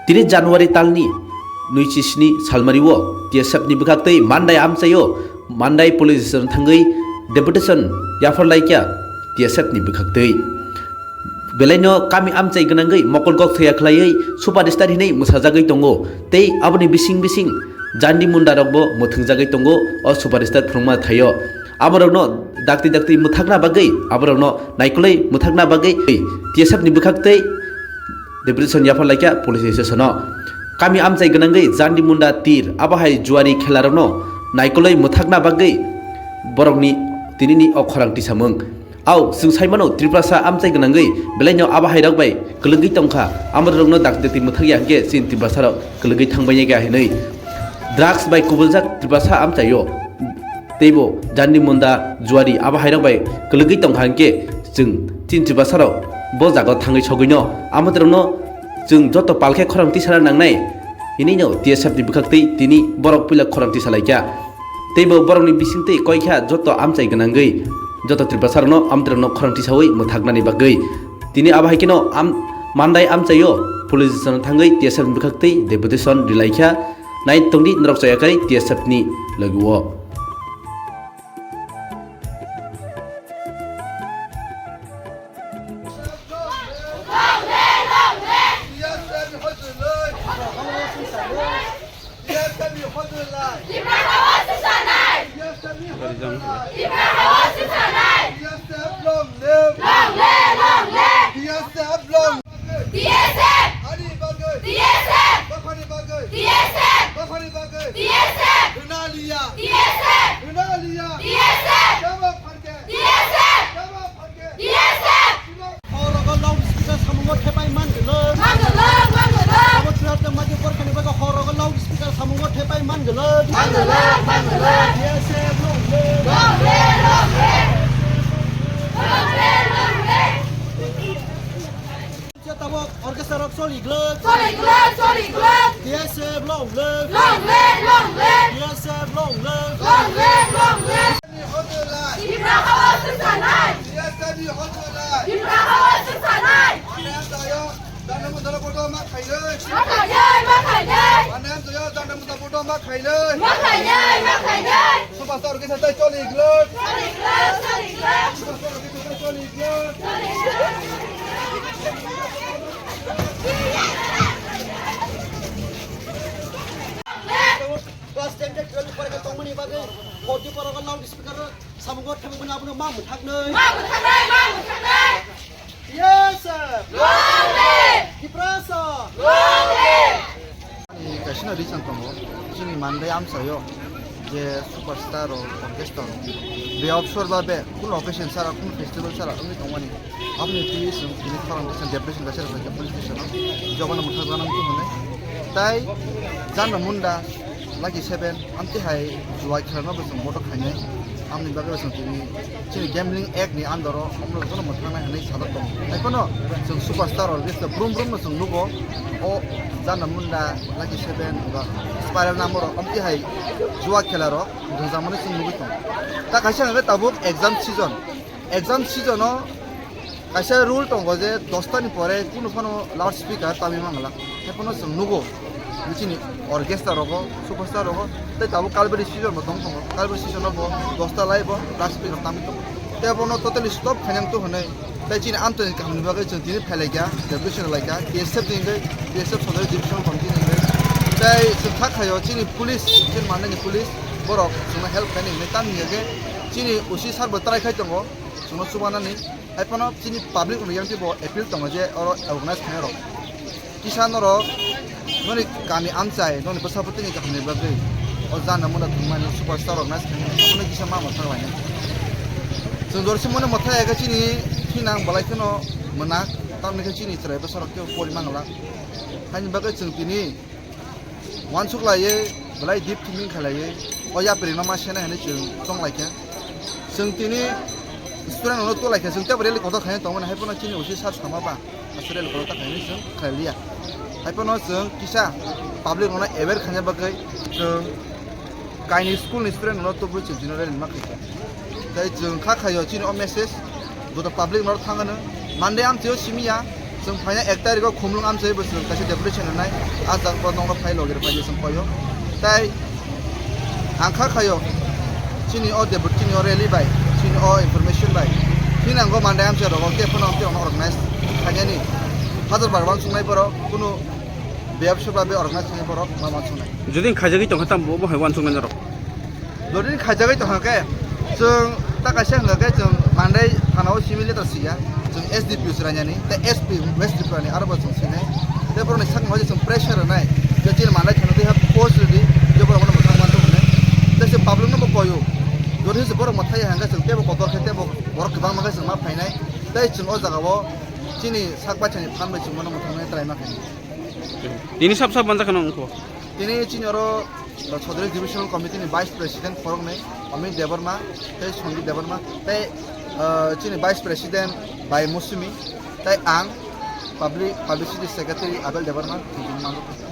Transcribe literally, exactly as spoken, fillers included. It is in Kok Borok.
Tini January talni nui chi sni salmario T S F ni bwkhaktwi Mandai amchaio Mandai police station thangwi deputation yapharlaikha T S F ni bwkhaktwi. Belaino kami amchai gwnangwi mokol gok thoya khlaiwi superstar hinwi mwsajagwi tongo tei aboni bising bising jandi munda rokbo mwthwngjagwi tongo o superstar phwrwngma thaio. Aborokno dakti dakti mwthakna bagwi, aborokno naikolwi mwthakna bagwi T S F ni bwkhaktwi deputation yapharlaikha police station o. Kami amchai gwnangwi jandi munda tir abo hai juari khelarokno naikolwi mwthakna bagwi borokni tinini o khorang tisamung. Au, chwng sai mano, Tiprasa amchai gwnangwi belaino abo hairok bai kwlwgwi tongkha, amorokno dakti dakti mwthakya hinkhe chini Tiprasarok kwlwgwi thangbainai kha hinwi. Drugs bai kubuljak Tiprasa amchaio, teibo jandi munda juari abo hairok bai kwlwgwi tongkha hinkhe chwng chini Tiprasarok bo jagao thangwi sogwino, amorokno chwng joto palkhe khorang tisana nangnai hinwino T S F ni bwkhaktwi tini borok puila khorang tisalaikha. Teibo borokni bisingtwi koikha joto amchai gwnangwi joto Tiprasarokno amtwrwngno khorang tisawi mwthaknani bagwi. Tini abo hai kheno am-, Mandai amchaio police station thangwi T S F ni bwkhaktwi deputation rilaikha. Nai tongdi norok chaya kari T S F ni logi o. T S F! Ani bagwi! T S F! Dophani bagwi! T S F! Dophani bagwi! T S F! Rwnaliya! T S F! Rwnaliya! T S F! Jawab pharkhe! T S F! Jawab pharkhe! T S F! Horogo loudspeaker samungo thepai man gwnang. Man gwnang, man gwnang. Abo thwrapta maju porkhani bagwi horogo loudspeaker samungo thepai man gwnang. Man gwnang, man gwnang. T S F long live! Long live, long live! Long live, long live! Tabok orchestra rok choli glak. Choli glak, choli glak. T S F long live. Long live, long live. T S F long live. Long live, long live. Tipra hawa swksanai. Tipra hawa swksanai. Ma khainai, ma khainai. Ma khainai, ma khainai. Superstar orchestra choli glak. Choli glak, choli glak. Superstar orchestra choli glak. Class ten tei twelve ni porikha tongmani bagwi forty porogo loud speaker samungo thangmani abono ma mwthaknai. Ma mwthaknai, ma mwthaknai. Yes, sir. Long live! Tiprasa! Long live! Ani kaisa no reason tongo, chini Mandai amchaio je superstar rok, orchestra rok, be obsor ba be kunu occasion sara, kunu festival sara wngwi tongmani, aboni twi chwng tini khorang kaisa deputation kaisa rwkha police station o, jobano mwthangjaknai tong hwnwi. Tai Jana Munda, Lucky Seven, amtwi hai juai khelano bo chwng botok khainai. Amni bagwi bo chwng tini chini gambling act ni under o omorok jotono mwthangnai hinwi sajak tongo. Haiphano chwng superstar rok list o brum brum no chwng nugo. O Jana Munda, Lucky Seven eba Spiral number rok amtwi hai jua khela rok rwjakmani chwng nugwi tongo. Ta kaisa hwnkhe tabuk exam season. Exam season o kaisa rule tongo je dosta ni pore kunu phano loud speaker tamwi mangala. Haiphano chwng nugo, chini orchestra rogo, superstar rogo, tei tabuk Kalbari season bo tong tongo. Kalbari season o bo dosta lai bo loud speaker tamwi tongo. Tei bono totally stop khainang to hwnwi. Tei chini amtwini kahamni bagwi chwng tini phailaikha, deputation laikha, T S F ni hwnkhe T S F Sodor Division Committee ni hwnkhe. Tei chwng kha khaio chini police, chini Mandai ni police borok chwngno help khainai hwnwi tamni hwnkhe chini O C sir bo try khai tongo chwngno chubanani. Haiphano chini public rok yang tei bo appeal tongo je oro organize khainai rok. Kisa norok noni kami amchai, noni bwsa bwtwini kahamni bagwi o Jana Munda thwngmani superstar organize khainai, abono kisa ma mwthang lainai. Chwng jor simo no mwthang ya khe chini thinang belai kheno mwnak, tamni khe chini chwrai bwsa rok khe pori mangla. Haini bagwi chwng tini Uansuk laiwi belai deep thinking khalaiwi o yapri no ma sena hinwi chwng chong laikha. Chwng tini student rokno tu laikha, chwng teibo rally kotor khaina tongmani, haiphano chini O C sir sama ba aswk rally kotor ta khainani chwng khlai liya. Haiphano chwng kisa public rokno aware khaina bagwi chwng kaini school ni student rokno tubui chwng tini rally ma khaikha. Tei chwng kha khaio chini o message joto public no thangano Mandai amtwio simi ya. Chwng phaina ek tarikh o Khumlwng amchai bo chwng kaisa deputation rwnai, ah jang bo nokno phai logi rwphai chwng koyo. Tai ang kha khayo chini o debut chini o rally bai, chini o information bai. Hinango Mandai amchai rogo khe phano ang khe ono organize khainani. Hajar bar wansuknai borok, kunu bebsa ba be organize khainai borok ma wansuknai. Jodi khaijagwi tongkha tamo bo hai wansuknai norok? Jodi khaijagwi tongkha khe, chwng ta kaisa hwnkha khe chwng Mandai thana o simi letter siya, chwng S D P O chwrainani, tei S P West Tripura ni aro bo chwng sinai. Tei borokni sakno je chwng pressure rwnai, je chini Mandai thana tei ha post rwdi, je borok bono mwthang manthok hwnwi. Tei se public no bo koyo, jodi se borok mwthai hwnkha khe chwng teibo kotor khe teibo borok kwbangma khe chwng ma phainai. Tei chwng o jaga o chini sak baithani phan bai chwng bono mwthangnai try ma khainai. Tini sab sab manjak kheno wngkho. Tini chini oro, uh, Chaudhary Divisional Committee ni Vice President khoroknwi, Amit Debbarma tei Sandeep Debbarma tei, uh, chini Vice President bai Musumi tei ang Public Publicity Secretary Abel Debbarma tini manjak.